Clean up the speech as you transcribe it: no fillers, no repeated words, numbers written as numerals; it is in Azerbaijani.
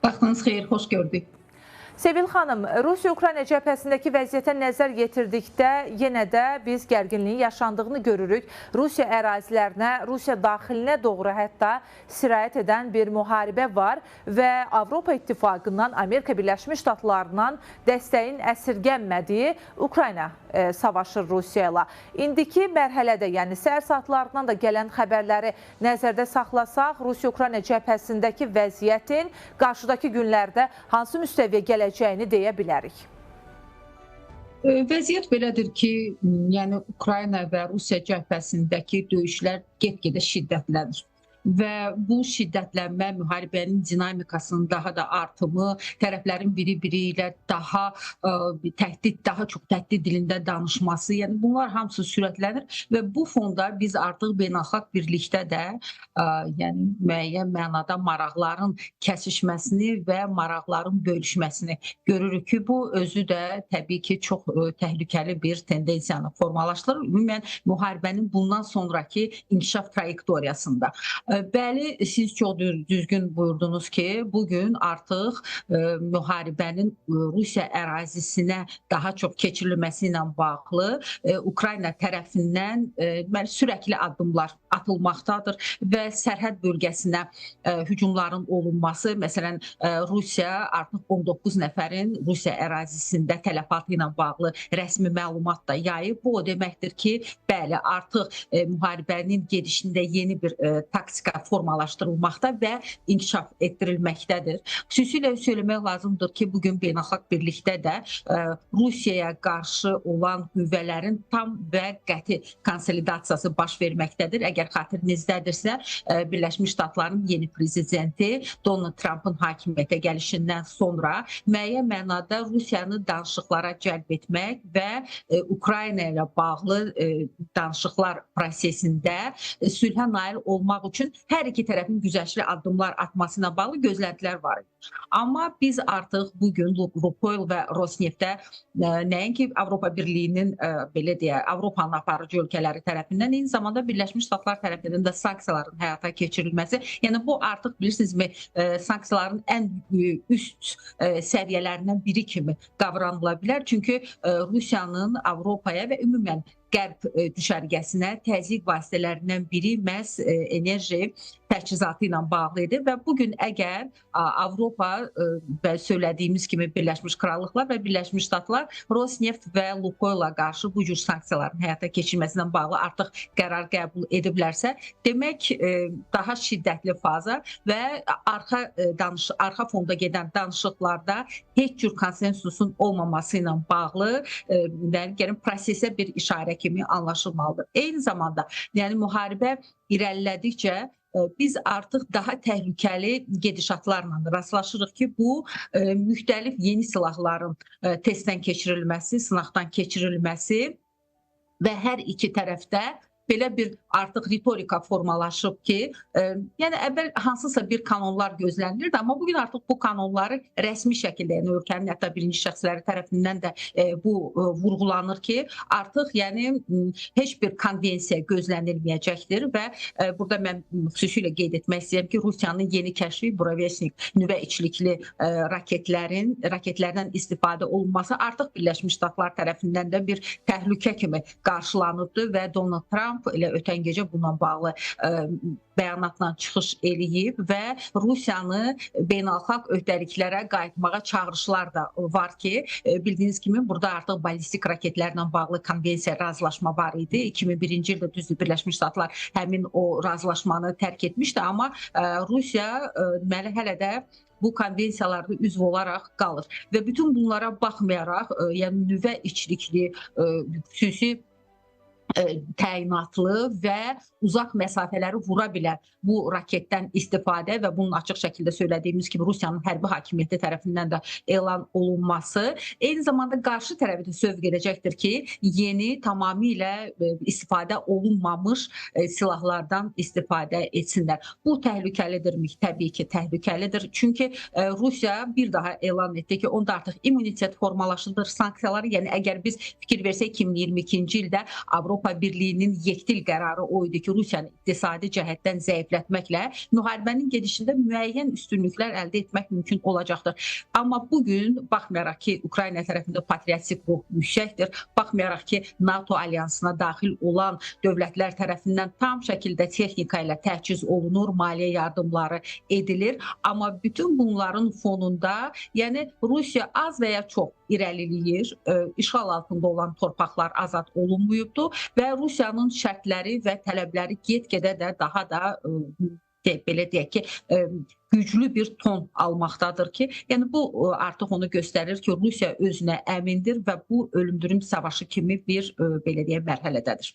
Vaxtınız xeyir, xoş gördük. Sevil xanım, Rusiya-Ukrayna cəbhəsindəki vəziyyətə nəzər yetirdikdə yenə də biz gərginliyin yaşandığını görürük. Rusiya ərazilərinə, Rusiya daxilinə doğru hətta sirayət edən bir müharibə var və Avropa İttifaqından, Amerika Birləşmiş Ştatlarından dəstəyin əsirgənmədiyi Ukrayna savaşır Rusiya ilə. İndiki mərhələdə, yəni səhər saatlarından da gələn xəbərləri nəzərdə saxlasaq, Rusiya-Ukrayna cəbhəsindəki vəziyyətin qarşıdakı günlərdə hansı müstəviyə gələcəyini deyə bilərik? Vəziyyət belədir ki, yəni Ukrayna və Rusiya cəbhəsindəki döyüşlər get-gedə şiddətlənir. Və bu şiddətlənmə müharibənin dinamikasının daha da artımı, tərəflərin biri-biri ilə daha təhdid, daha çox təhdid dilində danışması, yəni bunlar hamısı sürətlənir və bu fonda biz artıq beynəlxalq birlikdə də yəni müəyyən mənada maraqların kəsişməsini və maraqların bölüşməsini görürük ki, bu özü də təbii ki, çox təhlükəli bir tendensiyanı formalaşdırır. Ümumən müharibənin bundan sonraki inkişaf trayektoriyasında. Bəli, siz çox düzgün buyurdunuz ki, bugün artıq müharibənin Rusiya ərazisinə daha çox keçirilməsi ilə bağlı Ukrayna tərəfindən sürəkli addımlar atılmaqdadır və sərhəd bölgəsinə hücumların olunması, məsələn, Rusiya artıq 19 nəfərin Rusiya ərazisində tələfatı ilə bağlı rəsmi məlumat da yayıb. Bu o deməkdir ki, bəli, artıq müharibənin gedişində yeni bir taktika formalaşdırılmaqda və inkişaf etdirilməkdədir. Xüsusilə söyləmək lazımdır ki, bugün beynəlxalq birlikdə də Rusiyaya qarşı olan qüvvələrin tam və qəti konsolidasiyası baş verməkdədir. Əgər xatirinizdədirsə, Birləşmiş Ştatların yeni prezidenti Donald Trumpın hakimiyyətə gəlişindən sonra müəyyən mənada Rusiyanı danışıqlara cəlb etmək və Ukrayna ilə bağlı danışıqlar prosesində sülhə nail olmaq üçün hər iki tərəfin güzəştli addımlar atması ilə bağlı gözləntilər var idi. Amma biz artıq bugün Lukoil və Rosneftdə nəinki Avropa Birliyinin, belə deyək, Avropanın aparıcı ölkələri tərəfindən, eyni zamanda Birləşmiş Ştatlar tərəfindən də sanksiyaların həyata keçirilməsi, yəni bu artıq bilirsinizmi, sanksiyaların ən üst səviyyələrindən biri kimi qavranıla bilər. Çünki Rusiyanın Avropaya və ümumən Qərb düşərgəsinə təzyiq vasitələrindən biri məhz enerji təchizatı ilə bağlı idi və bugün əgər Avropa və söylədiyimiz kimi Birləşmiş Krallıqlar və Birləşmiş Ştatlar Rosneft və Lukoila qarşı bu cür sanksiyaların həyata keçirilməsi ilə bağlı artıq qərar qəbul ediblərsə, demək daha şiddətli faza və arxa fonda gedən danışıqlarda heç cür konsensusun olmaması ilə bağlı prosesə bir işarə kimi anlaşılmalıdır. Eyni zamanda, yəni müharibə irəlilədikcə biz artıq daha təhlükəli gedişatlarla rastlaşırıq ki, bu müxtəlif yeni silahların testdən keçirilməsi, sınaqdan keçirilməsi və hər iki tərəfdə belə bir artıq ritorika formalaşıb ki, yəni əvvəl hansısa bir kanonlar gözlənilirdi, amma bugün artıq bu kanonları rəsmi şəkildə, yəni ölkənin hətta birinci şəxsləri tərəfindən də bu vurğulanır ki, artıq yəni heç bir konvensiya gözlənilməyəcəkdir və burada mən xüsusilə qeyd etmək istəyirəm ki, Rusiyanın yeni kəşfi Burevestnik nüvə içlikli raketlərdən istifadə olunması artıq Birləşmiş Ştatlar tərəfindən də bir təhlükə kimi qarşılanıbdır və Donald Trump elə ötən gecə bununla bağlı bəyanatla çıxış eləyib və Rusiyanı beynəlxalq öhdəliklərə qayıtmağa çağırışlar da var ki, bildiyiniz kimi burada artıq ballistik raketlərlə bağlı konvensiya, razılaşma var idi. 2001-ci ildə düzdür Birləşmiş Ştatlar həmin o razılaşmanı tərk etmişdi, amma Rusiya deməli hələ də bu konvensiyalarda üzv olaraq qalır və bütün bunlara baxmayaraq, yəni nüvə içlikli xüsusi təyinatlı və uzaq məsafələri vura bilən bu raketdən istifadə və bunun açıq şəkildə söylədiyimiz kimi Rusiyanın hərbi hakimiyyəti tərəfindən də elan olunması, eyni zamanda qarşı tərəfi də sövq edəcəkdir ki, yeni tamamilə istifadə olunmamış silahlardan istifadə etsinlər. Bu təhlükəlidirmi? Təbii ki, təhlükəlidir. Çünki Rusiya bir daha elan etdi ki, onda artıq immunitet formalaşıdır sanksiyaları. Yəni əgər biz fikir versək 2022-ci ildə Avropa Avropa Birliyinin yekdil qərarı o idi ki, Rusiyanı iqtisadi cəhətdən zəiflətməklə müharibənin gedişində müəyyən üstünlüklər əldə etmək mümkün olacaqdır. Amma bu gün baxmayaraq ki, Ukrayna tərəfində patriotik ruh yüksəkdir, baxmayaraq ki, NATO alyansına daxil olan dövlətlər tərəfindən tam şəkildə texnika ilə təchiz olunur, maliyyə yardımları edilir, amma bütün bunların fonunda, yəni Rusiya az və ya çox irəliləyir, işğal altında olan torpaqlar azad olunmayıbdır və Rusiyanın şərtləri və tələbləri get-gedə də daha da belə deyək ki, güclü bir ton almaqdadır ki, yəni bu artıq onu göstərir ki, Rusiya özünə əmindir və bu ölümdürüm savaşı kimi bir belə deyək mərhələdədir.